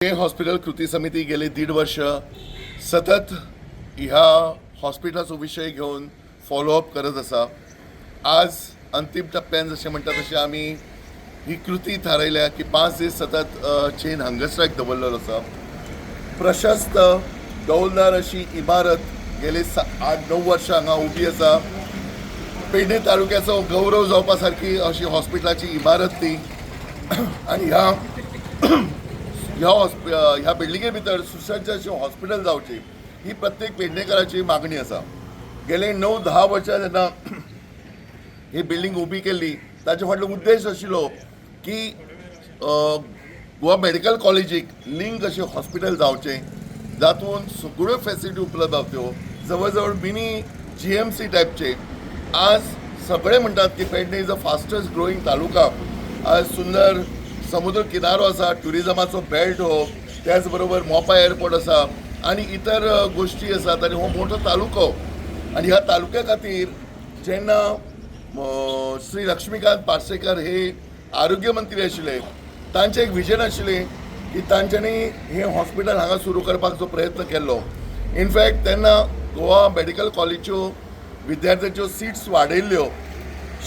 हे हॉस्पिटल कृती समिती गेले 1.5 वर्ष सतत ह्या हॉस्पिटलाचो विशय घेवन फॉलोअप करत आसा. आज अंतीम टप्प्यान जशें म्हणटा तशें आमी ही कृती थारायल्या की 5 दीस सतत चेन हंगर स्ट्रायक दवरलेलो आसा. प्रशस्त डौलदार अशी इमारत गेले 8-9 वर्षां हांगा उबी आसा. पेडणे तालुक्याचो गौरव जावपा सारकी अशी हॉस्पिटलाची इमारत ती आनी ह्या ह्या हॉस्पि ह्या बिल्डिंगे भितर सुसज्ज अशें हॉस्पिटल जावचें ही प्रत्येक पेडणेकाराची मागणी आसा. गेले 9-10 वर्सां जेन्ना ही बिल्डींग उबी केल्ली ताचे फाटलो उद्देश आशिल्लो की गोवा मेडिकल कॉलेजीक लिंक अशें हॉस्पिटल जावचें जातून सगळ्यो फेसिलिटी उपलब्ध जावच्यो, जवळ जवळ मिनी GMC टायपचे. आज सगळे म्हणटात की Pedne is a fastest growing taluka. आज सुंदर समुद्र किनारो आसा, ट्युरिजमाचो बेल्ट हो, त्याच बरोबर मोपा एअरपोर्ट आसा आनी इतर गोश्टी आसात आनी हो मोठो तालुको आनी ह्या तालुक्या खातीर जेन्ना श्री लक्ष्मीकांत पार्सेकर हे आरोग्य मंत्री आशिल्ले तांचें एक विजन आशिल्लें की तांच्यांनी हें हॉस्पिटल हांगा सुरू करपाचो प्रयत्न केल्लो. इनफॅक्ट तेन्ना गोवा मेडिकल कॉलेजच्यो विद्यार्थ्यांच्यो सिट्स वाडयल्ल्यो,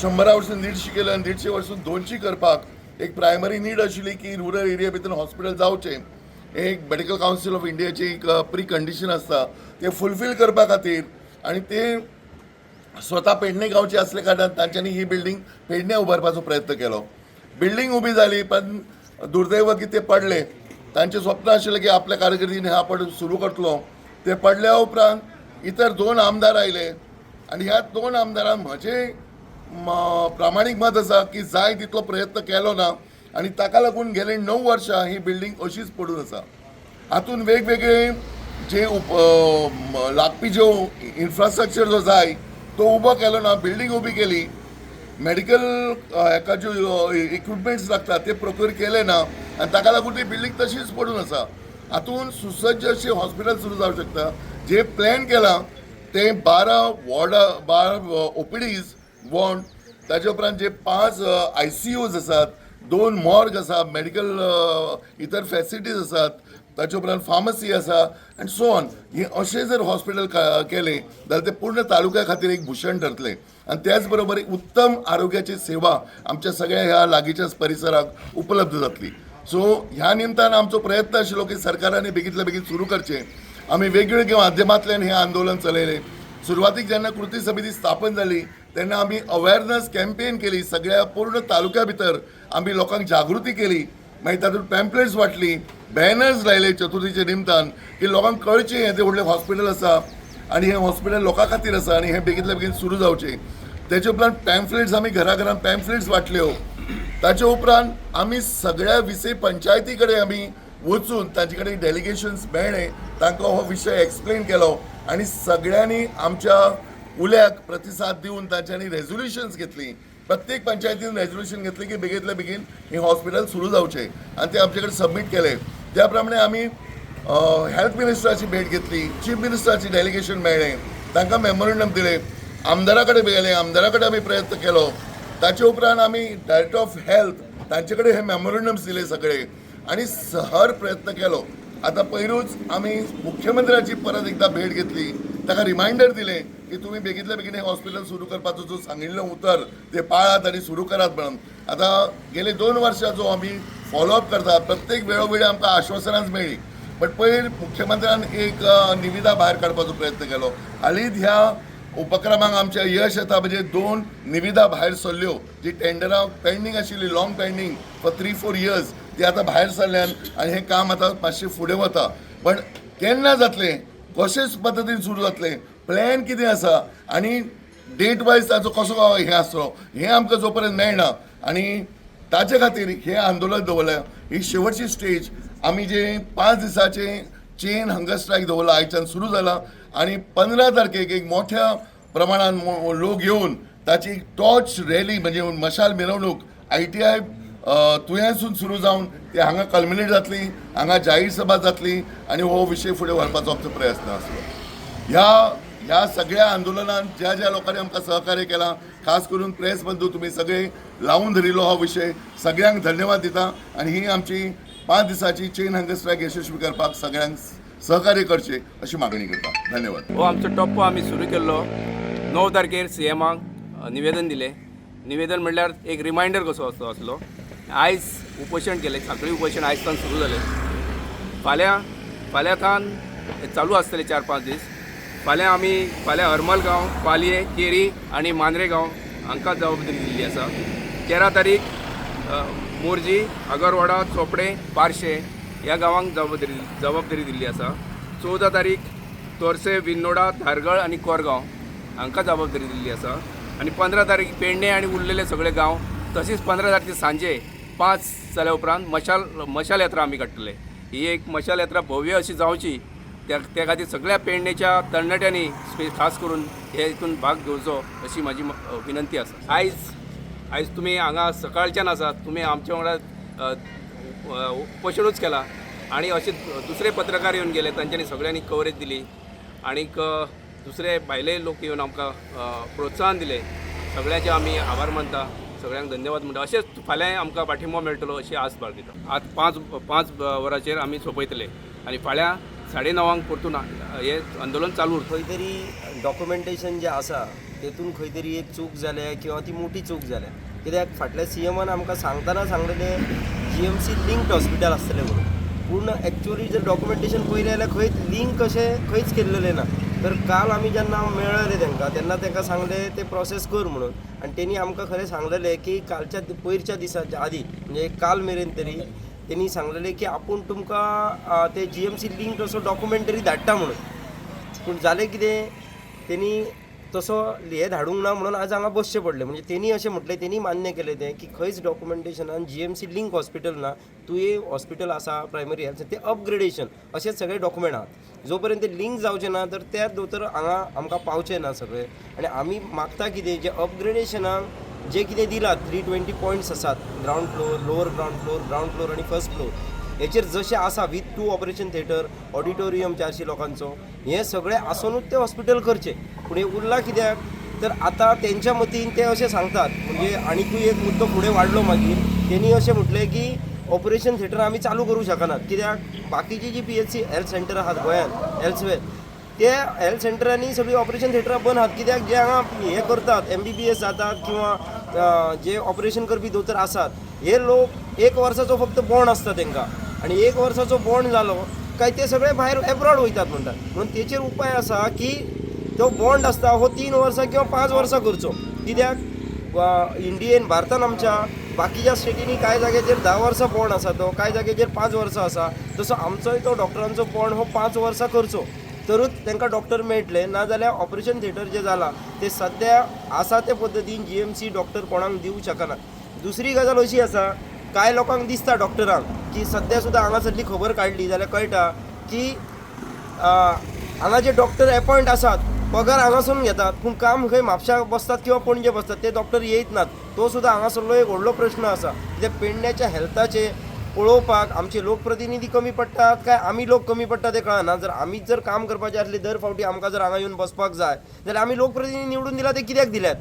100 वरसून 150 केल्यो आनी 150 वरसून 200 करपाक एक प्रायमरी नीड आशिल्ली की रुरल एरिया भितर हॉस्पिटल जावचें. एक मेडिकल कावन्सील ऑफ इंडियाची एक प्री कंडिशन आसता ते फुलफील करपा खातीर आनी ते स्वता पेडणे गांवचे असले कारणान तांच्यांनी ही बिल्डींग पेडणे उबारपाचो प्रयत्न केलो. बिल्डींग उबी जाली पण दुर्दैव की ते पडले. तांचें स्वप्न आशिल्लें की आपल्या कारकिर्दीन हे आपण सुरू करतलो. ते पडल्या उपरांत इतर 2 आमदार आयले आनी ह्या 2 आमदारान म्हजें प्रामाणीक मत आसा की जाय तितलो प्रयत्न केलो ना आनी ताका लागून गेले 9 वर्सां ही बिल्डींग अशीच पडून आसा. हातून वेगवेगळे जे लागपी ज्यो इन्फ्रास्ट्रक्चर जो जाय तो उबो केलो ना. बिल्डींग उबी केली, मेडिकल हेका ज्यो इक्विपमेंट्स लागता ते प्रोक्युर केले ना आनी ताका लागून ती बिल्डींग तशीच पडून आसा. हातून सुसज्ज अशें हॉस्पिटल सुरू जावंक शकता. जे प्लॅन केलां ते 12 वॉर्डां, 12 OPDs ward, ताचे उपरांत जे 5 ICUs आसात, 2 मॉर्ग आसा, मेडिकल इतर फॅसिलिटीज आसात, ताचे उपरांत फार्मसी आसा आनी सो ऑन. हे अशें जर हॉस्पिटल केलें जाल्यार तें पूर्ण तालुक्या खातीर एक भूषण ठरतलें आनी त्याच बरोबर एक उत्तम आरोग्याची सेवा आमच्या सगळ्या ह्या लागींच्या परिसराक उपलब्ध जातली. सो ह्या निमतान आमचो प्रयत्न आशिल्लो की सरकारान बेगींतल्या बेगीन सुरू करचें. आमी वेगवेगळ्या माध्यमांतल्यान हें आंदोलन चलयलें. सुरवातीक जेन्ना कृती समिती स्थापन जाली तेन्ना आमी अवेरनस कॅम्पेन केली, सगळ्या पूर्ण तालुक्या भितर आमी लोकांक जागृती केली. मागीर तातूंत पॅम्पलेट्स वांटली, बॅनर्स लायले चतुर्थीच्या निमतान की लोकांक कळचें हें तें व्हडलें हॉस्पिटल आसा आनी हें हॉस्पिटल लोकां खातीर आसा आनी हें बेगींतल्या बेगीन सुरू जावचें. तेचे उपरांत पॅम्फलेट्स आमी घरा घरान पॅम्फलेट्स वांटल्यो. ताचे उपरांत आमी सगळ्या विसे पंचायती कडेन आमी वचून तांचे कडेन डेलिगेशन्स मेळ्ळे, तांकां हो विशय एक्सप्लेन केलो आनी सगळ्यांनी आमच्या उल्याक प्रतिसाद दिवन तांच्यांनी रेजोल्युशन्स घेतली. प्रत्येक पंचायतीन रेजोल्युशन घेतलें की बेगींतल्या बेगीन हें हॉस्पिटल सुरू जावचें आनी ते आमचे कडेन सबमीट केलें. त्या प्रमाणे आमी हेल्थ मिनिस्टराची भेट घेतली, चीफ मिनिस्टराची डेलिगेशन मेळ्ळें, तांकां मेमोरेंडम दिलें, आमदारा कडेन गेले, आमदारा कडेन आमी प्रयत्न केलो. ताचे उपरांत आमी डायरेक्टर ऑफ हेल्थ तांचे कडेन हे मेमोरेंडम्स दिले सगळे आनी सहर प्रयत्न केलो. आतां पयरूच आमी मुख्यमंत्र्याची परत एकदां भेट घेतली, ताका रिमायंडर दिलें की तुमी बेगींतल्या बेगीन हें हॉस्पिटल सुरू करपाचो जो सांगिल्लें उतर तें पाळात आनी सुरू करात म्हणून. आतां गेले 2 वर्सां जो आमी फॉलोअप करता, प्रत्येक वेळोवेळी आमकां आश्वासनांच मेळ्ळी. बट पयर मुख्यमंत्र्यान एक निविदा भायर काडपाचो प्रयत्न केलो. हालींच ह्या उपक्रमांक आमचें यश येता, म्हणजे 2 निविदा भायर सरल्यो, जी टेंडरां पेंडींग आशिल्ली, long pending for 3-4 years, ती आतां भायर सरल्यान आनी हें काम आतां मातशें फुडें वता. पण केन्ना जातलें, कशेच पद्दतीन सुरू जातलें, प्लॅन कितें आसा आनी डेट वायज ताचो कसो हें आसतलो हें आमकां जो पर्यंत मेळना आनी ताचे खातीर हें आंदोलन दवरलें. ही शेवटची स्टेज आमी जे 5 दिसाचें चेन हंगर स्ट्रायक दवरला आयच्यान सुरू जाला आनी 15 तारखेक एक मोठ्या प्रमाणान लोक येवन ताची टॉर्च रॅली म्हणजे मशाल मिरवणूक ITI तुयेंसून सुरू जावन ते हांगा कल्मिनेट जातली, हांगा जाहीर सभा जातली आनी हो विशय फुडें व्हरपाचो आमचो प्रयत्न आसलो. ह्या ह्या सगळ्या आंदोलनान ज्या ज्या लोकांनी आमकां सहकार्य केलां, खास करून प्रेस बंधू तुमी सगळे लावून धरिल्लो हो विशय, सगळ्यांक धन्यवाद दिता आनी ही आमची 5 दिसाची चेन हंगर स्ट्रायक यशस्वी करपाक सगळ्यांक सहकार्य करचे अशी मागणी करता. धन्यवाद. हो आमचो टप्पो आमी सुरू केल्लो. 9 तारखेर सीएमाक निवेदन दिलें. निवेदन म्हणल्यार एक रिमायंडर कसो असो आसलो. आयज उपोशण केलें. साखळी उपोशण आयज सावन सुरू जालें. फाल्यां फाल्यां थावन चालू आसतलें 4-5 दीस. फाल्यां आमी फाल्यां हरमल गांव, पालये, केरी आनी मांद्रे गांव हांकां जबाबदारी दिल्ली आसा. 13 तारीख मोरजी, आगरवाडा, चोपडें, पार्शे ह्या गांवांक जबाबदारी दिल्ली आसा. 14 तारीख तोरसे, विन्नोडा, धारगळ आनी कोरगांव हांकां जबाबदारी दिल्ली आसा आनी 15 तारीख पेडणे आनी उरलेले सगळे गांव. तशीच 15 तारखे सांजे 5 जाल्या उपरांत मशाल यात्रा आमी काडटले. ही एक मशाल यात्रा भव्य अशी जावची, त्या त्या खातीर सगळ्या पेडणेच्या तरणाट्यांनी खास करून हे हितून भाग घेवचो अशी म्हाजी विनंती आसा. आयज तुमी हांगा सकाळच्यान आसात. तुमी आमच्या वांगडा उपोशणूच केला आनी अशे दुसरे पत्रकार येवन गेले, तांच्यांनी सगळ्यांनी कवरेज दिली आणीक दुसरे भायले लोक येवन आमकां प्रोत्साहन दिलें. सगळ्यांचे आमी आभार मानता, सगळ्यांक धन्यवाद म्हणटा. अशेंच फाल्यांय आमकां पाठिंबो मेळटलो अशी आस बाळगिता. आतां 5 5 वरांचेर आमी सोंपयतले आनी फाल्यां 9:30 परतून हें आंदोलन चालू उरतलें. खंय तरी डॉक्युमेंटेशन जें आसा तेतून खंय तरी एक चूक जाल्या किंवा ती मोठी चूक जाल्या, कित्याक फाटल्या सीएमान आमकां सांगतना सांगलेलें जीएमसी लिंक्ड हॉस्पिटल आसतलें म्हणून. पूण एक्चुअली जर डॉक्युमेंटेशन पळयलें जाल्यार खंयच लिंक अशें खंयच केल्लेलें ना. तर काल आमी जेन्ना मेळ्ळले तांकां, तेन्ना तांकां सांगलें ते प्रोसेस कर म्हणून आनी तेणी आमकां खरें सांगलेलें की कालच्या पयरच्या दिसाच्या आदी, म्हणजे काल मेरेन तरी तेणी सांगलेलें की आपूण तुमकां ते जीएमसी लिंक असो डॉक्युमेंट तरी धाडटा म्हणून. पूण जालें कितें, तेणी तसो हें धाडूंक ना म्हणून आज हांगा बसचें पडलें. म्हणजे तेणी अशें म्हटलें, तेणी मान्य केलें तें की खंयच डॉक्युमेंटेशनान जीएमसी लिंक हॉस्पिटल ना. तुवें हॉस्पिटल आसा प्रायमरी हेल्थ, तें अपग्रेडेशन अशें सगळे डॉक्युमेंट आहात. जो पर्यंत ते लिंक जावचें ना तर त्या दोतोर हांगा आमकां पावचे ना सगळे. आनी आमी मागता कितें, जें अपग्रेडेशनाक जें कितें दिलां, 320 पॉयंट्स आसात, ground floor, lower ground floor, ground floor आनी फर्स्ट फ्लोर, हेचेर जशें आसा with two operation theatre, auditorium 400 लोकांचो, हें सगळें आसुनूच तें हॉस्पिटल करचें. पूण हें उरलां कित्याक? तर आतां तेंच्या मतीन ते अशें सांगतात, म्हणजे आनिकूय एक मुद्दो फुडें वाडलो. मागीर तेणी अशें म्हटलें की ऑपरेशन थिएटर आमी चालू करूं शकनात, कित्याक बाकीची जी पीएचसी हेल्थ सेंटर आहात गोंयांत एल्सवेर, ते हेल्थ सेंटरांनी सगळीं ऑपरेशन थिएटरां बंद आहात, कित्याक जे हांगा हे करतात, एमबीबीएस जातात किंवा जे ऑपरेशन करपी दोतोर आसात, हे लोक एक वर्साचो फक्त बॉन्ड आसता तांकां आनी एक वर्साचो बॉन्ड जालो काय ते सगळे भायर एब्रॉड वयतात म्हणटात. म्हणून तेचेर उपाय आसा की तो बॉन्ड आसता हो 3 वर्सां किंवा 5 वर्सां करचो, कित्याक इंडियेन, भारतान आमच्या बाकीच्या स्टेटींनी कांय जाग्याचेर 10 वर्सां बॉन्ड आसा तो, कांय जाग्याचेर 5 वर्सां आसा. तसो आमचोय तो डॉक्टरांचो बॉन्ड हो 5 वर्सां करचो, तरूच तांकां डॉक्टर मेळटले. नाजाल्यार ऑपरेशन थिएटर जें जालां तें सद्या आसा ते पद्दतीन जीएमसी डॉक्टर कोणाक दिवंक शकना. दुसरी गजाल अशी आसा, कांय लोकांक दिसता डॉक्टरांक की सद्या सुद्दां हांगासरली खबर काडली जाल्यार कळटा की हांगा जे डॉक्टर एपॉयंट आसात, पगार हांगासून घेतात, पूण काम खंय म्हापश्या बसतात किंवा पणजे बसतात, ते डॉक्टर येयत नात. तो सुद्दां हांगासरलो एक व्हडलो प्रश्न आसा, कित्याक पेडण्याच्या हेल्थाचे पळोवपाक आमचे लोकप्रतिनिधी कमी पडटात काय आमी लोक कमी पडटा तें कळना. जर आमीच जर काम करपाचें आसलें, दर फावटी आमकां जर हांगा येवन बसपाक जाय जाल्यार आमी लोकप्रतिनिधी निवडून दिला ते कित्याक दिल्यात,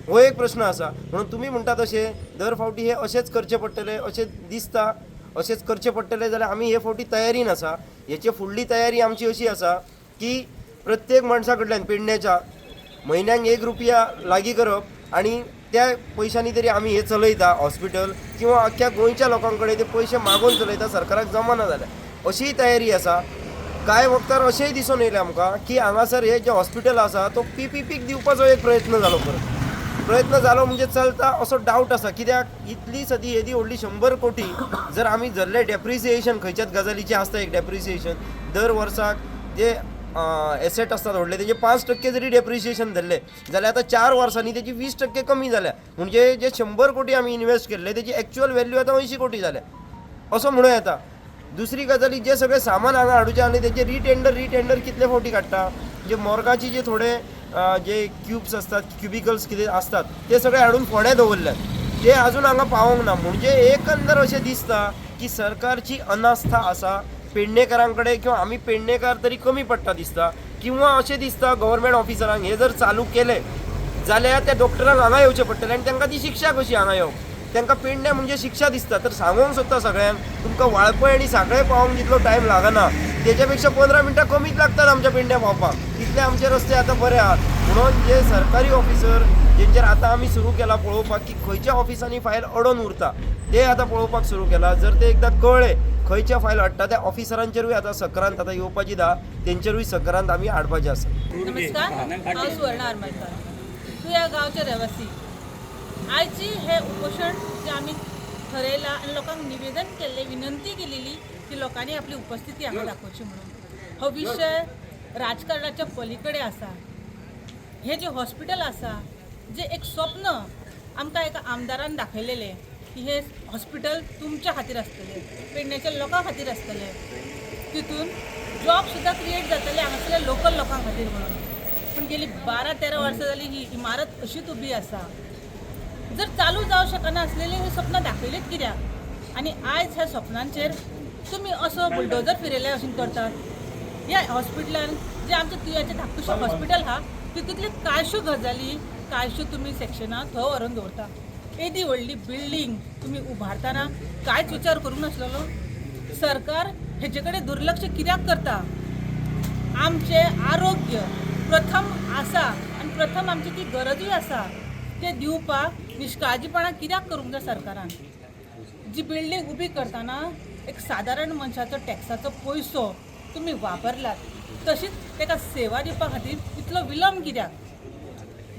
हो एक प्रश्न आसा. म्हणून तुमी म्हणटा तशें दर फावटी हे अशेंच करचें पडटलें अशें दिसता. अशेंच करचें पडटलें जाल्यार आमी हे फावटी तयारीन आसा. हेचे फुडली तयारी आमची अशी आसा की प्रत्येक मनशा कडल्यान पेडण्याच्या म्हयन्याक 1 रुपया लागीं करप आनी त्या पयशांनी तरी आमी हें चलयता हॉस्पिटल, किंवा अख्ख्या गोंयच्या लोकां कडेन ते पयशे मागोवन चलयता सरकाराक जमना जाल्यार, अशीय तयारी आसा. कांय वखतार अशेंय दिसून येयलें आमकां की हांगासर हें जें हॉस्पिटल आसा तो पीपीपीक दिवपाचो एक प्रयत्न जालो, परत प्रयत्न जालो म्हणजे चलता असो डावट आसा, कित्याक इतली सदी येदी व्हडली 100 कोटी जर आमी धरले, डेप्रिसिएशन खंयच्याच गजालीचें आसता एक डेप्रिसिएशन, दर वर्साक जे एसेट आसतात व्हडले तेजे 5% जरी डेप्रिसिएशन धरले जाल्यार आतां 4 वर्सांनी तेजी 20% कमी जाल्या. म्हणजे जे 100 कोटी आमी इन्वेस्ट केल्ले तेजी एक्चुअल वेल्यू आतां 80 कोटी जाल्या असो म्हणूं येता. दुसरी गजाल ही, जे सगळें सामान हांगा हाडूचें आनी तेजे रिटेंडर रिटेंडर कितले फावटी काडटा. जे मोर्गाची जे थोडे जे क्युब्स आसतात, क्युबिकल्स कितें आसतात, ते सगळे हाडून फोंड्या दवरल्यात, ते अजून हांगा पावोंक ना. म्हणजे एकंदर अशें दिसता की सरकारची अनास्था आसा पेडणेकारां कडेन, किंवा आमी पेडणेकार तरी कमी पडटा दिसता, किंवा अशें दिसता गव्हर्मेंट ऑफिसरांक हे जर चालू केले जाल्यार त्या डॉक्टरांक हांगा येवचें पडटलें आनी तांकां ती शिक्षा कशी हांगा येवप. तांकां पेडण्या म्हणजे शिक्षा दिसता. तर सांगूंक सोदता सगळ्यांक, तुमकां वाळपय आनी सांखळे पावोंक जितलो टायम लागना तेच्या पेक्षा 15 मिनटां कमीच लागतात आमच्या पेडण्या पावपाक. तितले आमचे रस्ते आतां बरे आहात. म्हणून जे सरकारी ऑफिसर जेंचेर आतां आमी सुरू केला पळोवपाक की खंयच्या ऑफिसांनी फायल अडोन उरता ते आतां पळोवपाक सुरू केला. जर ते एकदां कळ्ळें खंयच्या फायल अडटा त्या ऑफिसरांचेरूय आतां सक्रांत आतां येवपाची दा तेंचेरूय सक्रांत आमी हाडपाची आसा. नमस्कार, हांव सुवर्णा आरमलकार, तूं ह्या गांवचे रहिवासी. आयची हे उपोशण जे आमी थरयलां आनी लोकांक निवेदन केल्लें, विनंती केलेली की लोकांनी आपली उपस्थिती हांगा दाखोवची म्हणून, हो विशय राजकारणाच्या पलीकडे आसा. हे जे हॉस्पिटल आसा, जे एक स्वप्न आमकां एका आमदारान दाखयलेलें की हे हॉस्पिटल तुमच्या खातीर आसतलें, पेडण्याच्या लोकां खातीर आसतलें, तितून जॉब सुद्दां क्रिएट जातले हांगासरल्या लोकल लोकां खातीर म्हणून. पूण गेली 12-13 वर्सां जाली ही इमारत अशीच उबी आसा. जर चालू जावं शकना आसलेली ही सपनां दाखयलीत कित्याक? आनी आयज ह्या सपनांचेर तुमी असो बुलडोजर फिरयले अशें करतात. ह्या हॉस्पिटलान जे आमच्या तुयाचें धाकटुशें हॉस्पिटल आहा तितूंतल्यो कांयश्यो गजाली, कांयश्यो तुमी सेक्शनां थंय व्हरून दवरता. येदी व्हडली बिल्डींग तुमी उबारतना कांयच विचार करूंक नासलेलो? सरकार हेजे कडेन दुर्लक्ष कित्याक करता? आमचें आरोग्य प्रथम आसा आनी प्रथम आमची ती गरजूय आसा. ते दिवपाक निश्काळजीपणां कित्याक करूंक जाय सरकारान? जी बिल्डींग उबी करतना एक सादारण मनशाचो टॅक्साचो पयसो तुमी वापरलात, तशीच ताका सेवा दिवपा खातीर इतलो विलंब कित्याक?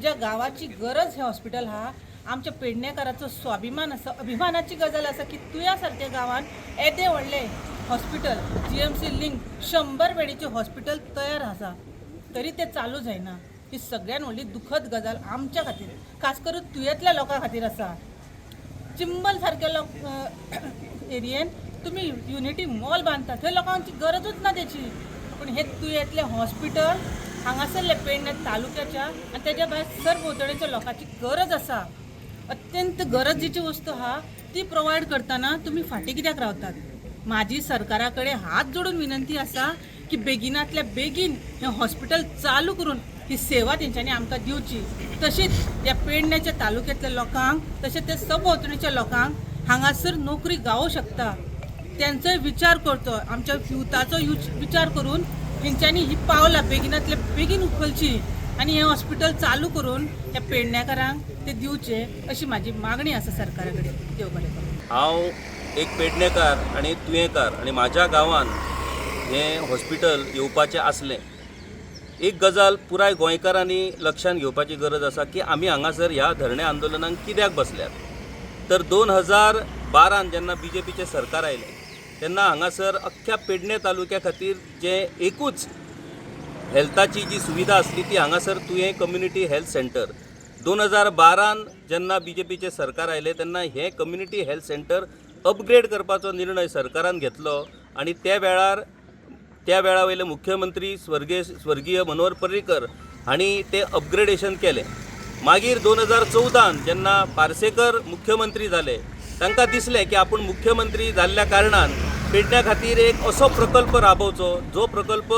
ज्या गांवाची गरज हें हॉस्पिटल आहा, आमच्या पेडणेकाराचो स्वाभिमान आसा, अभिमानाची गजाल आसा की तुया सारक्या गांवान येदें व्हडलें हॉस्पिटल, जीएमसी लिंक 100 बेडीचें हॉस्पिटल तयार आसा, तरी तें चालू जायना. ही सगळ्यान व्हडली दुखद गजाल आमच्या खातीर, खास करून तुयेंतल्या लोकां खातीर आसा. चिंबल सारक्या लोक एरियेन तुमी युनिटी मॉल बांदता, थंय लोकांची गरजूच ना तेची. पूण हे तुयेंतलें हॉस्पिटल हांगासरले पेडणे तालुक्याच्या आनी तेज्या भायर सरभोंवतणच्या लोकांची गरज आसा. अत्यंत गरजेची वस्तू आहा ती प्रोवायड करतना तुमी फाटीं कित्याक रावतात? म्हाजी सरकारा कडेन हात जोडून विनंती आसा की बेगिनांतल्या बेगीन हें हॉस्पिटल चालू करून ही सेवा तेंच्यांनी आमकां दिवची. तशीच ह्या पेडण्याच्या तालुक्यांतल्या लोकांक तशें ते सभोंवतणीच्या लोकांक हांगासर नोकरी गावोंक शकता तेंचोय विचार करचो. आमच्या युथाचो विचार करून तेंच्यांनी ही पावलां बेगिनांतल्या बेगीन उखलची आनी हें हॉस्पिटल चालू करून ह्या पेडणेकारांक ते दिवचे अशी म्हाजी मागणी आसा सरकारा कडेन. देव बरें करूं. हांव एक पेडणेकार आनी तुयेंकार आनी म्हाज्या गांवांत हें हॉस्पिटल येवपाचें आसलें. एक गजाल पुराय गोंयकारांनी लक्षांत घेवपाची गरज आसा की आमी हांगासर ह्या धरणे आंदोलनाक कित्याक बसल्यात. तर 2012 जेन्ना बीजेपीचें सरकार आयलें तेन्ना हांगासर अख्ख्या पेडणे तालुक्या खातीर जें एकूच हेल्थाची जी सुविधा आसली ती हांगासर तुयें कम्युनिटी हेल्थ सेंटर. 2012 जेन्ना बीजेपीचें सरकार आयलें तेन्ना हें कम्युनिटी हेल्थ सेंटर अपग्रेड करपाचो निर्णय सरकारान घेतलो आनी त्या वेळा वयले मुख्यमंत्री स्वर्गीय मनोहर पर्रीकर हांणी तें अपग्रेडेशन केलें. मागीर 2014 जेन्ना पार्सेकर मुख्यमंत्री जाले तांकां दिसलें की आपूण मुख्यमंत्री जाल्ल्या कारणान पेडण्या खातीर एक असो प्रकल्प राबोवचो जो प्रकल्प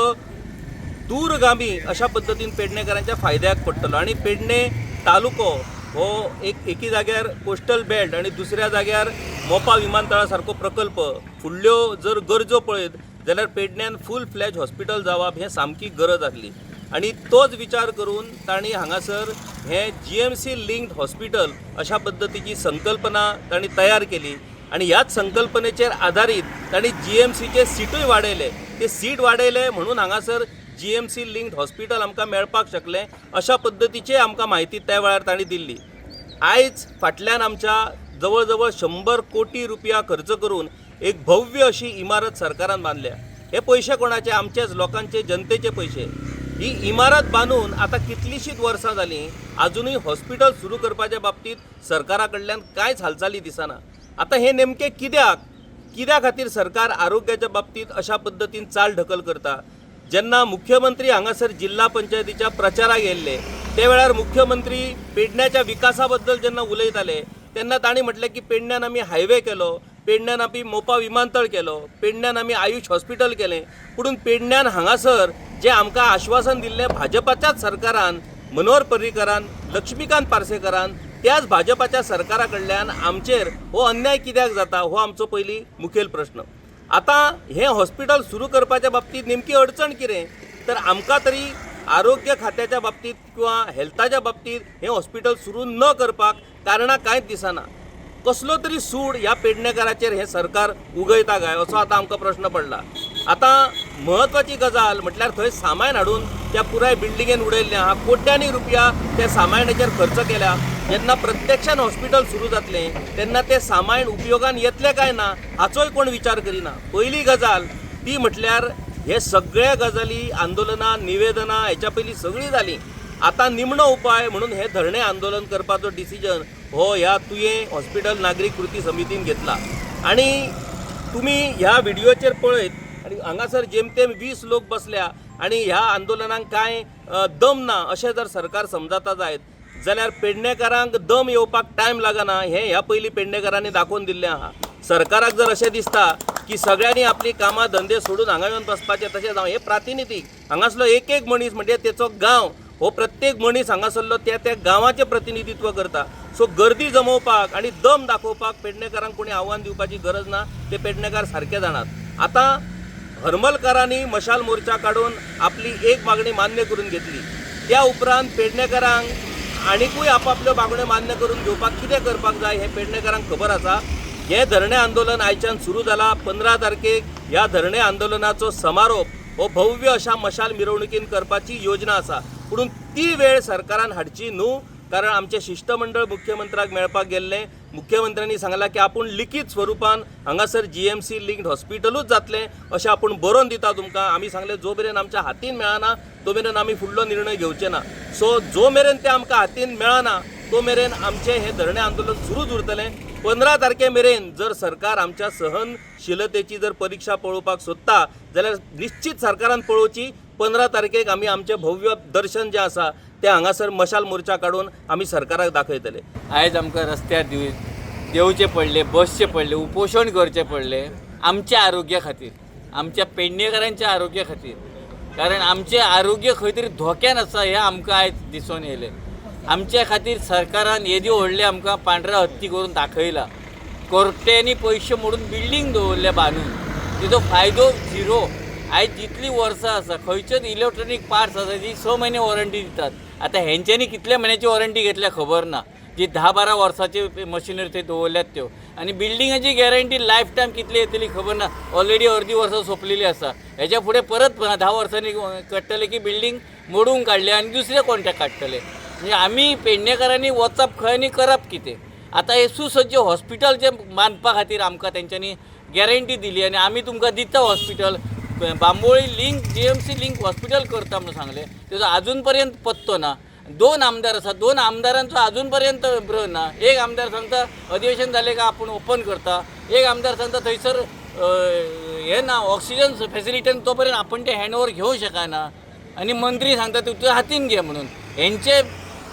दूरगामी अशा पद्दतीन पेडणेकारांच्या फायद्याक पडटलो. आनी पेडणे तालुको हो एकी जाग्यार कोस्टल बेल्ट आनी दुसऱ्या जाग्यार मोपा विमानतळा सारको प्रकल्प, फुडल्यो जर गरजो पळयत जाल्यार पेडण्यान फूल फ्लॅज हॉस्पिटल जावप हें सामकी गरज आसली आनी तोच विचार करून तांणी हांगासर हें जीएमसी लिंक्ड हॉस्पिटल अशा पद्दतीची संकल्पना तांणी तयार केली आनी ह्याच संकल्पनेचेर आदारीत तांणी जीएमसीचे सिटूय वाडयले. ते सीट वाडयले म्हणून हांगासर जीएमसी लिंक्ड हॉस्पिटल आमकां मेळपाक शकलें अशा पद्दतीचे आमकां म्हायती त्या वेळार तांणी दिल्ली. आयज फाटल्यान आमच्या जवळ जवळ 100 कोटी रुपया खर्च करून एक भव्य अशी इमारत सरकारान बांदल्या. हे पयशे कोणाचे? आमचेच लोकांचे, जनतेचे पयशे. ही इमारत बांदून आतां कितलींशींच वर्सां जालीं, आजुनूय हॉस्पिटल सुरू करपाच्या बाबतींत सरकारा कडल्यान कांयच हालचाली दिसना. आतां हें नेमकें कित्याक, कित्या खातीर सरकार आरोग्याच्या बाबतींत अशा पद्दतीन चाल ढकल करता? जेन्ना मुख्यमंत्री हांगासर जिल्हा पंचायतीच्या प्रचाराक येयल्ले त्या वेळार मुख्यमंत्री पेडण्याच्या विकासा बद्दल जेन्ना उलयताले तेन्ना तांणी म्हटलें की पेडण्यान आमी हायवे केलो, पेडण्यान आमी मोपा विमानतळ केलो, पेडण्यान आमी आयुष हॉस्पिटल केलें. पूण पेडण्यान हांगासर जें आमकां आश्वासन दिल्लें भाजपाच्याच सरकारान, मनोहर पर्रीकरान, लक्ष्मीकांत पार्सेकरान, त्याच भाजपाच्या सरकारा कडल्यान आमचेर हो अन्याय कित्याक जाता हो आमचो पयलीं मुखेल प्रश्न. आतां हें हॉस्पिटल सुरू करपाच्या बाबतींत नेमकी अडचण कितें तर आमकां तरी आरोग्य खात्याच्या बाबतींत किंवा हेल्थाच्या बाबतींत हें हॉस्पिटल सुरू न करपाक कारणां कांयच दिसना. कसलो तरी सूड ह्या पेडणेकाराचेर हें सरकार उगयता काय असो आतां आमकां प्रश्न पडला. आतां म्हत्वाची गजाल म्हटल्यार थंय सामान हाडून त्या पुराय बिल्डिंगेन उडयल्लें आहा, कोट्यांनी रुपया त्या सामानाचेर खर्च केल्या. जेन्ना प्रत्यक्षान हॉस्पिटल सुरू जातलें तेन्ना तें सामान उपयोगान येतलें काय ना हाचोय कोण विचार करिना. पयली गजाल ती म्हटल्यार हे सगळे गजाली आंदोलनां निवेदनां हेच्या पयलीं सगळीं जालीं. आतां निमणो उपाय म्हणून हे धरणे आंदोलन करपाचो डिसिजन हो ह्या तुयें हॉस्पिटल नागरीक कृती समितीन घेतला. आनी तुमी ह्या व्हिडियोचेर पळयत आनी हांगासर जेमतेम 20 लोक बसल्या आनी ह्या आंदोलनाक कांय दम ना अशें जर सरकार समजता जायत जाल्यार पेडणेकारांक दम येवपाक टायम लागना हें ह्या पयलीं पेडणेकारांनी दाखोवन दिल्लें आहा. सरकाराक जर अशें दिसता की सगळ्यांनी आपली कामां धंदे सोडून हांगा येवन बसपाचें, तशें जावं. हे प्रातिनिधीक हांगासलो एक एक मनीस म्हणजे तेचो गांव हो प्रत्येक मनीस हांगासरलो त्या त्या गांवाचें प्रतिनिधित्व करता. सो गर्दी जमोवपाक आनी दम दाखोवपाक पेडणेकारांक कोणी आव्हान दिवपाची गरज ना, ते पेडणेकार सारके जाणात. आतां हरमलकारांनी मशाल मोर्चा काडून आपली एक मागणी मान्य करून घेतली, त्या उपरांत पेडणेकारांक आनिकूय आपापल्यो मागण्यो मान्य करून घेवपाक कितें करपाक जाय हें पेडणेकारांक खबर आसा. हें धरणे आंदोलन आयच्यान सुरू जाला. 15 तारखेक ह्या धरणे आंदोलनाचो समारोप हो भव्य अशा मशाल मिरवणुकीन करपाची योजना आसा. पूण ती वेळ सरकारान हाडची न्हू, कारण आमचें शिश्टमंडळ मुख्यमंत्र्याक मेळपाक गेल्लें. मुख्यमंत्र्यांनी सांगलां की आपूण लिखीत स्वरुपान हांगासर जीएमसी लिंक्ड हॉस्पिटलूच जातलें अशें आपूण बरोवन दिता तुमकां. आमी सांगलें जो मेरेन आमच्या हातीन मेळना तो मेरेन आमी फुडलो निर्णय घेवचे ना. सो जो मेरेन तें आमकां हातीन मेळना तो मेरेन आमचें हें धरणे आंदोलन सुरूच उरतलें. 15 तारखे मेरेन जर सरकार आमच्या सहनशीलतेची जर परिक्षा पळोवपाक सोदता जाल्यार निश्चित सरकारान पळोवची. 15 तारखेक आमी आमचें भव्य दर्शन जें आसा तें हांगासर मशाल मोर्चा काडून आमी सरकाराक दाखयतले. आयज आमकां रस्त्यार देंवचें पडलें, बसचें पडलें, उपोशण करचें पडलें आमच्या आरोग्या खातीर, आमच्या पेडणेकारांच्या आरोग्या खातीर. कारण आमचें आरोग्य खंय तरी धोक्यान आसा हें आमकां आयज दिसून येयलें. आमच्या खातीर सरकारान येदी व्हडलें आमकां पांढरा हत्ती करून दाखयला, कोट्यांनी पयशे मोडून बिल्डींग दवरल्या बांदून, तिजो फायदो झिरो. आयज जितलीं वर्सां आसा खंयचेच इलेक्ट्रॉनीक पार्ट्स आसा जी 6 म्हयने वॉरंटी दितात. आतां हेंच्यांनी कितल्या म्हयन्याची वॉरंटी घेतल्या खबर ना, जी 10-12 वर्सांची मशिनरी थंय दवरल्यात त्यो. आनी बिल्डिंगाची गॅरंटी लायफ टायम कितली येतली खबर ना, ऑलरेडी अर्दी वर्सां सोंपलेली आसा. हेच्या फुडें परत 10 वर्सांनी कळटलें की बिल्डींग मोडून काडली आनी दुसरे कॉन्ट्रॅक्ट काडटले. म्हणजे आमी पेडणेकारांनी वचप खंय आनी करप कितें? आतां हें सुसज्ज हॉस्पिटल जें बांदपा खातीर आमकां तेंच्यांनी गॅरंटी दिली आनी आमी तुमकां दिता hospital, Bambolim link GMC link hospital करता म्हणून सांगलें, तेजो आजून पर्यंत पत्तो ना. 2 आमदार आसा, 2 आमदारांचो आजून पर्यंत ब्र ना. एक आमदार सांगता अधिवेशन जालें काय आपूण ओपन करता, एक आमदार सांगता थंयसर हें ना ऑक्सिजन फेसिलिटी तो पर्यंत आपूण तें हँड ओवर घेवंक शकना, आनी मंत्री सांगता तुज्या हातीन घे म्हणून. हेंचे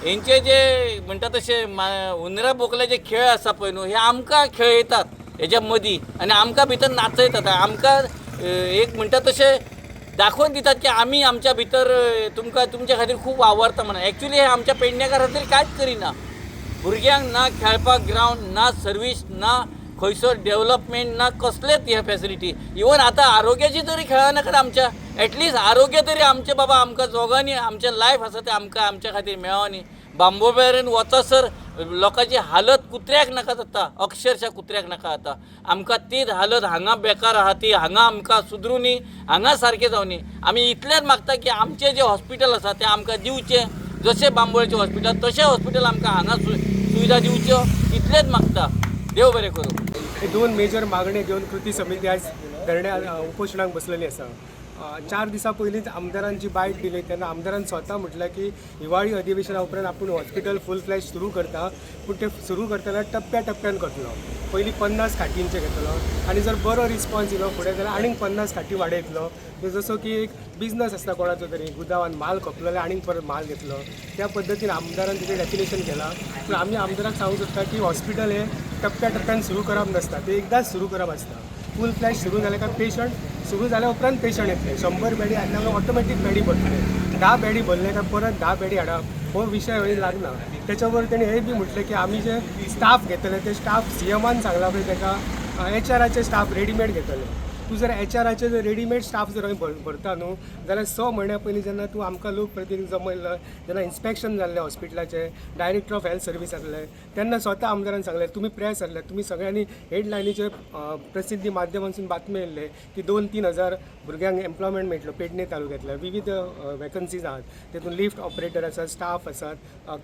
हेंचे जे म्हणटा तशे हुंदरा बोकल्याचे खेळ आसा पळय न्हू, हे आमकां खेळयतात हेच्या मदीं आनी आमकां भितर नाचयतात. आमकां एक म्हणटा तशें दाखोवन दितात की आमी आमच्या भितर तुमकां तुमच्या खातीर खूब वावरता म्हणून. एक्चुली हे आमच्या पेडणेकारा खातीर कांयच करिना. भुरग्यांक ना खेळपाक ग्रावंड, ना सर्वीस, ना खंयसर डेवलपमेंट, ना कसलेच हे फेसिलिटी. इवन आतां आरोग्याची तरी खेळनाकात आमच्या, एटलिस्ट आरोग्य तरी आमचें बाबा आमकां जोगांनी आमचें लायफ आसा तें आमकां आमच्या खातीर मेळोनी. बांबोळे वचसर लोकांची हालत कुत्र्याक नाका जाता, अक्षरशः कुत्र्याक नाका जाता. आमकां तीच हालत हांगा बेकार आहा ती हांगा आमकां सुदरूनी, हांगा सारकें जावनी. आमी इतलेंच मागता की आमचें जें हॉस्पिटल आसा तें आमकां दिवचें, जशें बांबोळेचें हॉस्पिटल तशें हॉस्पिटल आमकां हांगा सुविधा दिवच्यो, इतलेंच मागता. देव बरें करूं. हे 2 मेजर मागण्यो घेवन कृती समिती आयज धरण्या उपोशणाक बसलेली आसा. 4 दिसां पयलींच आमदारान जी बायट दिली तेन्ना आमदारान स्वता म्हटलें की हिवाळी अधिवेशना उपरांत आपूण हॉस्पिटल फूल फ्लॅश सुरू करता, पूण तें सुरू करतना टप्प्या टप्प्यान करतलो. पयलीं 50 खाटींचें घेतलो आनी जर बरो रिस्पॉन्स येयलो फुडें जाल्यार आनीक 50 खाटी वाडयतलो. जसो की एक बिजनस आसता कोणाचो तरी, गुदावान माल खपलो जाल्यार आनीक परत माल घेतलो, त्या पद्दतीन आमदारान तेजें डेफिनेशन केलां. पूण आमी आमदाराक सांगूंक सोदता की हॉस्पिटल हें टप्प्या टप्प्यान सुरू करप नासता, तें एकदांच सुरू करप आसता. फूल फ्लॅश सुरू जालें काय पेशंट सुरू जाल्या उपरांत पेशंट येतले. 100 बेडी हाडल्या काय ऑटोमॅटीक बेडी भरतले, 10 बेडी भरले काय परत 10 बेडी हाडप हो हो विशय हय लागना. तेच्या बरोबर तेणी हें बी म्हटलें की आमी जे स्टाफ घेतले ते स्टाफ सीएमान सांगला पळय ताका एचआराचे स्टाफ रेडीमेड घेतले. तूं जर एचआराचे जर रेडीमेड स्टाफ जर भरता न्हू जाल्यार 6 म्हयन्या पयलीं जेन्ना तूं आमकां लोक प्रतिनिधी जमयल्लो, जेन्ना इन्स्पेक्शन जाल्लें हॉस्पिटलाचें, डायरेक्टर ऑफ हेल्थ सर्वीस आसले, तेन्ना स्वता आमदारान सांगलें, तुमी प्रेस आसले, तुमी सगळ्यांनी हेडलायनीचेर प्रसिद्धी माध्यमांसून बातमी येयल्ले की 2-3 हजार भुरग्यांक एम्प्लॉयमेंट मेळटलो पेडणे तालुक्यांतल्या. विविध वेकन्सीज आहात, तेतून लिफ्ट ऑपरेटर आसात, स्टाफ आसात,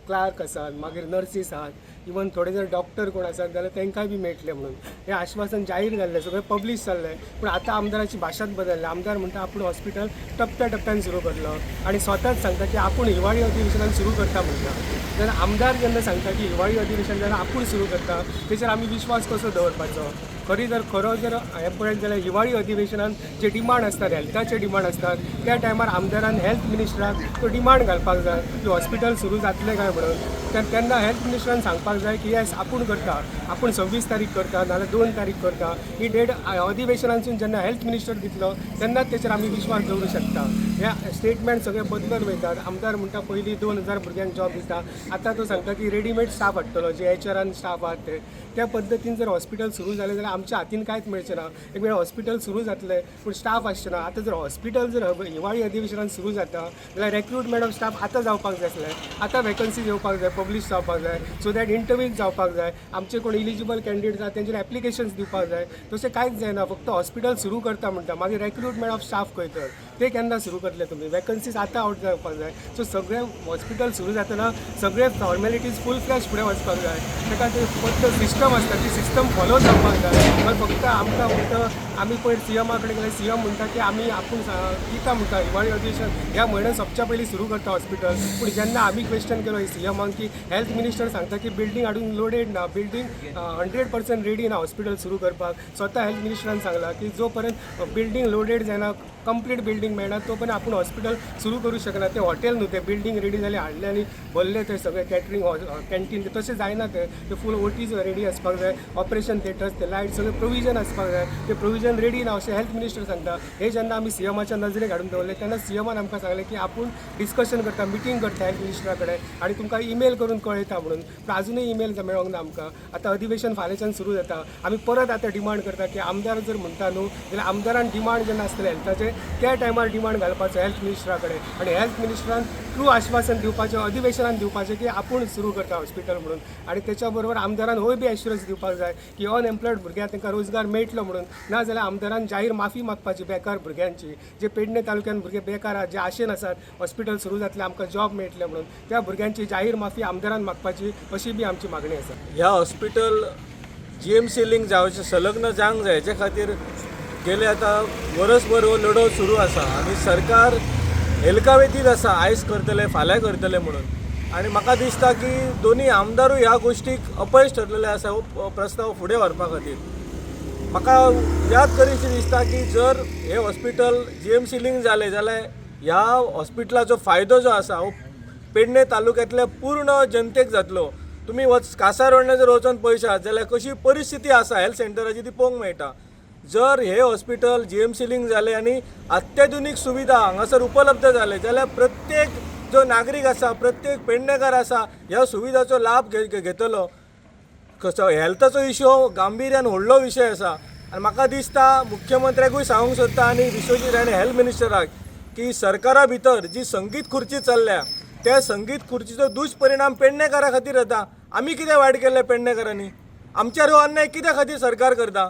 क्लार्क आसात, मागीर नर्सीस आहात, इवन थोडे जर डॉक्टर कोण आसात जाल्यार तांकांय बी मेळटलें म्हणून हें आश्वासन जाहीर जाल्लें, सगळें पब्लीश जाल्लें. पूण आतां आमदाराची भाशाच बदलल्या. आमदार म्हणटा आपूण हॉस्पिटल टप्प्या टप्प्यान सुरू करलो आनी स्वताच सांगता की आपूण हिवाळी अधिवेशनान सुरू करता म्हणटा. जेन्ना आमदार जेन्ना सांगता की हिवाळी अधिवेशन जेन्ना आपूण सुरू करता, तेचेर आमी विश्वास कसो दवरपाचो? खरी जर खरो जर हें पळयत जाल्यार हिवाळी अधिवेशनान जे डिमांड आसतात, हेल्थाचे डिमांड आसतात, त्या टायमार आमदारान हेल्थ मिनिस्टराक तो डिमांड घालपाक जाय की हॉस्पिटल सुरू जातलें काय म्हणून. तेन्ना हेल्थ मिनिस्टरान सांगपाक जाय की येस आपूण करता, आपूण 26 तारीख करता नाजाल्यार 2 तारीख करता. ही डेट अधिवेशनांतसून जेन्ना हेल्थ मिनिस्टर दितलो तेन्नाच तेचेर आमी विश्वास दवरूं शकता. हे स्टेटमेंट सगळे बदलून वयतात. आमदार म्हणटा पयलीं 2000 भुरग्यांक जॉब दिता, आतां तो सांगता की रेडीमेड स्टाफ हाडटलो, जे एचआरान स्टाफ आहात ते. त्या पद्दतीन जर हॉस्पिटल सुरू जालें जाल्यार आमच्या हातीन कांयच मेळचें ना. एक वेळ हॉस्पिटल सुरू जातलें पूण स्टाफ आसचें ना. आतां जर हॉस्पिटल जर हिवाळी अधिवेशनान सुरू जाता जाल्यार रेक्रुटमेंट ऑफ स्टाफ आतां जावपाक जाय आसलें, आतां वेकन्सीज येवपाक जाय, पब्लीश जावपाक जाय, सो that interviews जावपाक जाय, आमचे कोण इलिजिबल कॅन्डिडेट आसा तेंचेर एप्लिकेशन्स दिवपाक जाय. तशें कांयच जायना, फक्त हॉस्पिटल सुरू करता म्हणटा, मागीर रेक्रुटमेंट ऑफ स्टाफ खंय तर ते केन्ना सुरू करतले तुमी? वेकन्सीज आतां आवट जावपाक जाय. सो सगळें हॉस्पिटल सुरू जातना सगळे फॉर्मेलिटीज फूल फ्लॅश फुडें वचपाक जाय. ताका ते फक्त सिस्टम आसता, ती सिस्टम फॉलो जावपाक जाय. मागीर फक्त आमकां फक्त आमी पयर सीएमा कडेन गेले, सीएम म्हणटा की आमी आपूण दिता म्हणटा हिवाळी अधिवेशन ह्या म्हयन्यान सोंपच्या पयलीं सुरू करता हॉस्पिटल. पूण जेन्ना आमी क्वेश्चन केलो सीएमाक की हेल्थ मिनिस्टर सांगता की बिल्डींग हाडून लोडेड ना, बिल्डींग 100% रेडी ना हॉस्पिटल सुरू करपाक, स्वता हेल्थ मिनिस्टरान सांगला की जो पर्यंत बिल्डींग लोडेड जायना, कंप्लीट बिल्डींग मेळना, तो पर्यंत आपूण हॉस्पिटल सुरू करूं शकना. तें हॉटेल न्हू, तें बिल्डींग रेडी जालें हाडलें आनी भरलें तें सगळें कॅटरींग कॅन्टीन, तशें जायना. तें तें फूल ओटीज रेडी आसपाक जाय, ऑपरेशन थिएटर्स, ते लायट सगळें प्रोविजन आसपाक जाय, ते प्रोविजन रेडी ना अशें हेल्थ मिनिस्टर सांगता. हे जेन्ना आमी सीएमाच्या नजरेक हाडून दवरलें तेन्ना सीएमान आमकां सांगलें की आपूण डिस्कशन करता, मिटींग करता हेल्थ मिनिस्टरा कडेन आनी तुमकां ईमेल करून कळयता म्हणून. पूण आजुनूय ईमेल मेळोंक ना आमकां. आतां अधिवेशन फाल्यांच्यान सुरू जाता, आमी परत आतां डिमांड करता की आमदार जर म्हणटा न्हू जाल्यार आमदारान डिमांड जेन्ना आसतलें हेल्थाचें त्या टायमार डिमांड घालपाचो हेल्थ मिनिस्टरा कडेन आनी हेल्थ मिनिस्टरान ट्रू आश्वासन दिवपाचें अधिवेशनान दिवपाचें की आपूण सुरू करता हॉस्पिटल म्हणून. आनी तेच्या बरोबर आमदारान होय बी एश्युरन्स दिवपाक जाय की अनएम्प्लॉयड भुरग्यांक तांकां रोजगार मेळटलो म्हणून. ना जाल्यार आमदारान जाहीर माफी मागपाची बेकार भुरग्यांची, जे पेडणे तालुक्यान भुरगे बेकार आहात, जे आशेन आसात हॉस्पिटल सुरू जातलें आमकां जॉब मेळटलें म्हणून, त्या भुरग्यांची जाहीर माफी आमदारान मागपाची अशी बी आमची मागणी आसा. ह्या हॉस्पिटल जीएमसी लिंक जावचें, संलग्न जावंक जाय, हेचे खातीर गेले आतां वरसभर हो लढो सुरू आसा आनी सरकार हेलकावेतीत आसा, आयज करतले फाल्यां करतले म्हणून. आनी म्हाका दिसता की दोनूय आमदारूय ह्या गोश्टीक अपयश ठरलेले आसा हो प्रस्ताव फुडें व्हरपा खातीर. म्हाका याद करीशी दिसता की जर हें हॉस्पिटल जीएमसी लिंक जालें जाल्यार ह्या हॉस्पिटलाचो फायदो जो आसा हो पेडणे तालुक्यांतल्या पूर्ण जनतेक जातलो. तुमी वच कासारवर्णे जर वचोन पळयशात जाल्यार कशी परिस्थिती आसा हेल्थ सेंटराची ती पळोवंक मेळटा. जर हे हॉस्पिटल जीएमसी लिंक जालें आनी अत्याधुनीक सुविधा हांगासर उपलब्ध जाले जाल्यार प्रत्येक जो नागरीक आसा, प्रत्येक पेडणेकार आसा ह्या सुविधाचो लाभ घेतलो. कसो हेल्थाचो इशू हो गांभिर्यान व्हडलो विशय आसा आनी म्हाका दिसता मुख्यमंत्र्याकूय सांगूंक सोदता आनी विश्वजीत राणे हेल्थ मिनिस्टराक की सरकारा भितर जी संगीत खुर्ची चल्ल्या त्या संगीत खुर्चीचो दुश्परिणाम पेडणेकारा खातीर जाता. आमी कितें वायट केल्लें पेडणेकारांनी? आमचेर हो अन्याय कित्या खातीर सरकार करता?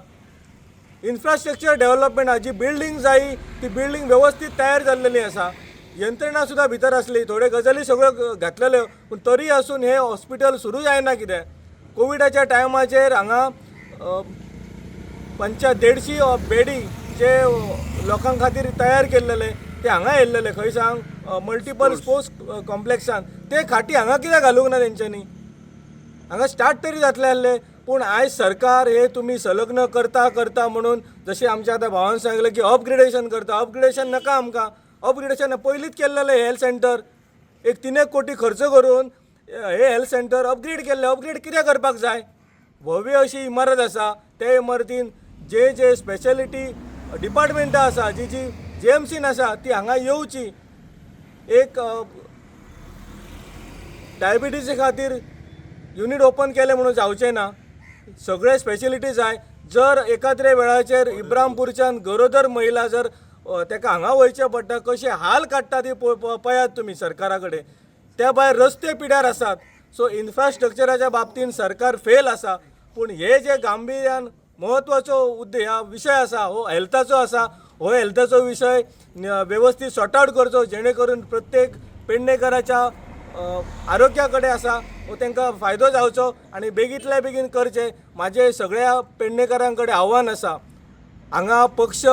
इन्फ्रास्ट्रक्चर डेव्हलपमेंट जी बिल्डींग जाय ती बिल्डींग वेवस्थीत तयार जाल्लेली आसा, यंत्रणा सुद्दां भितर आसली, थोड्यो गजाली सगळ्यो घातलेल्यो, पूण तरी आसून हें हॉस्पिटल सुरू जायना कित्याक? कोविडाच्या टायमाचेर हांगा 150 बेडी जे लोकां खातीर तयार केल्लेले ते हांगा येयल्लेले खंय सांग, मल्टिपल स्पोर्ट्स कॉम्प्लेक्सान. ते खाटी हांगा कित्याक घालूंक ना तेंच्यांनी? हांगा स्टार्ट तरी जातलें आसलें. पूण आयज सरकार हे तुमी संलग्न करता करता म्हणून, जशें आमच्या आतां भावान सांगलें की अपग्रेडेशन करता. अपग्रेडेशन नाका आमकां, अपग्रेडेशन पयलींच केल्लेलें. हेल्थ सेंटर एक 3 कोटी खर्च करून हे हेल्थ सेंटर अपग्रेड केल्लें. अपग्रेड कित्याक करपाक जाय? भव्य अशी इमारत आसा, ते इमारतीन जे जे स्पेशलिटी डिपार्टमेंटां आसा, जी जी जीएमसीन आसा ती हांगा येवची. एक डायबिटीजे खातीर युनीट ओपन केलें म्हणून जावचें ना. सगळे स्पेशलिटी जाय. जर एकाद्रे वेळाचेर इब्रामपूरच्यान गरोदर महिला जर ताका हांगा वयचें पडटा, कशे हाल काडटा ती पळयात तुमी सरकारा कडेन. त्या भायर रस्ते पिड्यार आसात. सो इन्फ्रास्ट्रक्चराच्या बाबतीन सरकार फेल आसा. पूण हे जे गांभिर्यान म्हत्वाचो ह्या विशय आसा हो हेल्थाचो आसा. हो हेल्थाचो विशय वेवस्थीत सॉर्ट आवट करचो, जेणे करून प्रत्येक पेडणेकराच्या आरोग्या कडेन आसा हो तांकां फायदो जावचो आनी बेगींतल्या बेगीन करचें. म्हाजें सगळ्या पेडणेकरां कडेन आव्हान आसा. हांगा पक्ष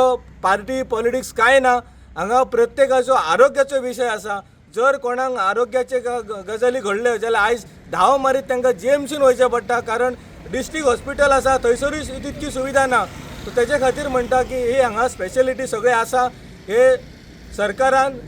पार्टी पॉलिटिक्स कांय ना. हांगा प्रत्येकाचो आरोग्याचो विशय आसा. जर कोणाक आरोग्याचे गजाली घडल्यो जाल्यार आयज धांव मारीत तांकां जीएमसीन वयचें पडटा, कारण डिस्ट्रिक्ट हॉस्पिटल आसा थंयसरूय तितकी सुविधा ना. सो तेजे खातीर म्हणटा की ही हांगा स्पेशलिटी सगळें आसा, हे सरकारान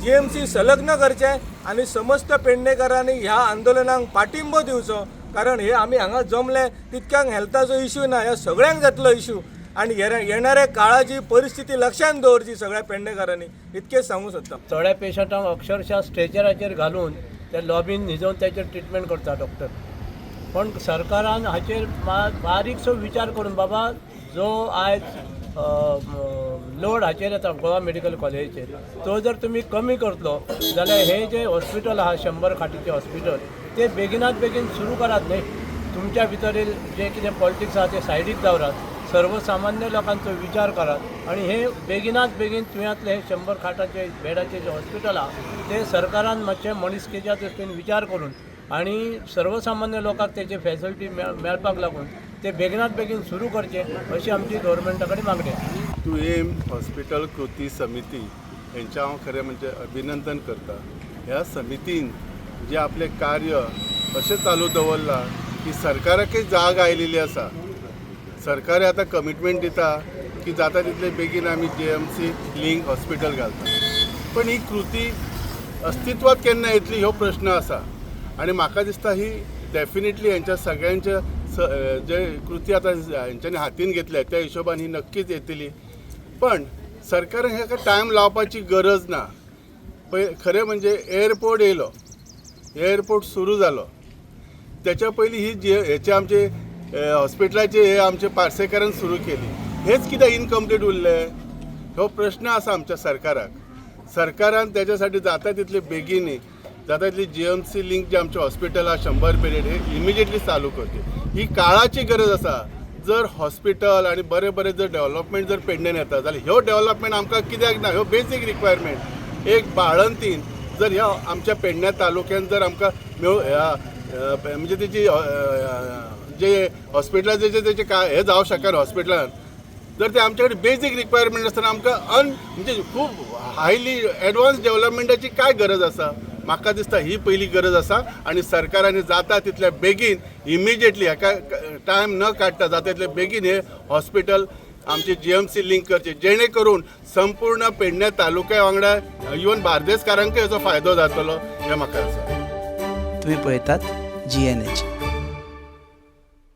जीएमसी संलग्न करचें आनी समस्त पेडणेकरांनी ह्या आंदोलनाक पाठिंबो दिवचो. कारण हे आमी हांगा जमले तितक्यांक हेल्थाचो इशू ना, ह्या सगळ्यांक जातलो इशू. आनी येणाऱ्या काळाची परिस्थिती लक्षांत दवरची सगळ्या पेडणेकरांनी, इतकेंच सांगूंक सोदता. थोड्या पेशंटांक अक्षरशः स्ट्रेचराचेर घालून ते लॉबीन न्हिजोवन ताचेर ट्रिटमेंट करता डॉक्टर. पण सरकारान हाचेर बारीकसो विचार करून बाबा जो आयज लोड हाचेर येता गोवा मेडिकल कॉलेजीचेर तो जर तुमी कमी करतलो जाल्यार हे जे हॉस्पिटल आहा 100 खाटीचें हॉस्पिटल ते बेगिनात बेगीन सुरू करात न्ही. तुमच्या भितर जे कितें पॉलिटिक्स आहा ते सायडीक दवरात, सर्वसामान्य लोकांचो विचार करात आनी हे बेगिनात बेगीन तुव्यांतले हे 100 खाटाचे बेडाचे जे हॉस्पिटल आहा ते सरकारान मातशें मनीसकेच्या दृश्टीन विचार करून आनी सर्वसामान्य लोकांक तेची फॅसिलिटी मेळपाक लागून ते बेगिनात बेगीन सुरू करचे अशी आमची गव्हर्मेंटा कडेन मागणी आसा. तुयें हॉस्पिटल कृती समिती हेंचें हांव खरें म्हणजे अभिनंदन करता. ह्या समितीन जें आपलें कार्य अशें चालू दवरलां की सरकाराकय जाग आयलेली आसा. सरकार आतां कमिटमेंट दिता की जाता तितले बेगीन आमी जीएमसी लिंक हॉस्पिटल घालता. पण ही कृती अस्तित्वात केन्ना येतली हो प्रश्न आसा. आनी म्हाका दिसता ही डेफिनेटली हेंच्या सगळ्यांच्या जे कृती आतां हेंच्यांनी हातीन घेतल्या त्या हिशोबान ही नक्कीच येतली. पण सरकारान हेका टायम लावपाची गरज ना. पळय खरें म्हणजे एअरपोर्ट येयलो, एअरपोर्ट सुरू जालो, त्याच्या पयलीं ही जे हेचे आमचे हॉस्पिटलाचे हे आमचे पार्सेकारान सुरू केली. हेच कित्याक इनकम्प्लीट उरलें हो प्रश्न आसा आमच्या सरकाराक. सरकारान त्याच्या साठी जाता तितले बेगीन जाता तितली जीएमसी लिंक जे आमचे हॉस्पिटल आहा 100 बेडेड हे इमिजिएटली चालू करचे. ही काळाची गरज आसा. जर हॉस्पिटल आनी बरें बरें जर डेवलपमेंट जर पेडण्यान येता जाल्यार ह्यो डेवलपमेंट आमकां कित्याक ना? ह्यो बेजीक रिक्वायरमेंट. एक बाळंतीन जर ह्या आमच्या पेडण्या तालुक्यान जर आमकां ह्या म्हणजे तेजी जे हॉस्पिटलाचे जे तेजे काय हे जावं शकना हॉस्पिटलान जर ते आमचे कडेन बेजीक रिक्वायरमेंट आसतना आमकां म्हणजे खूब हायली एडवान्स डेवलपमेंटाची काय गरज आसा? म्हाका दिसता ही पयली गरज आसा. आनी सरकारान जाता तितल्या बेगीन इमिजिएटली हाका टायम न काडटा जाता तितले बेगीन हे हॉस्पिटल आमचे जीएमसी लिंक करचे, जेणे करून संपूर्ण पेडण्या तालुक्या वांगडा इवन बार्देसकारांकय हेचो फायदो जातलो हें म्हाका आसा. तुमी पळयतात GNH.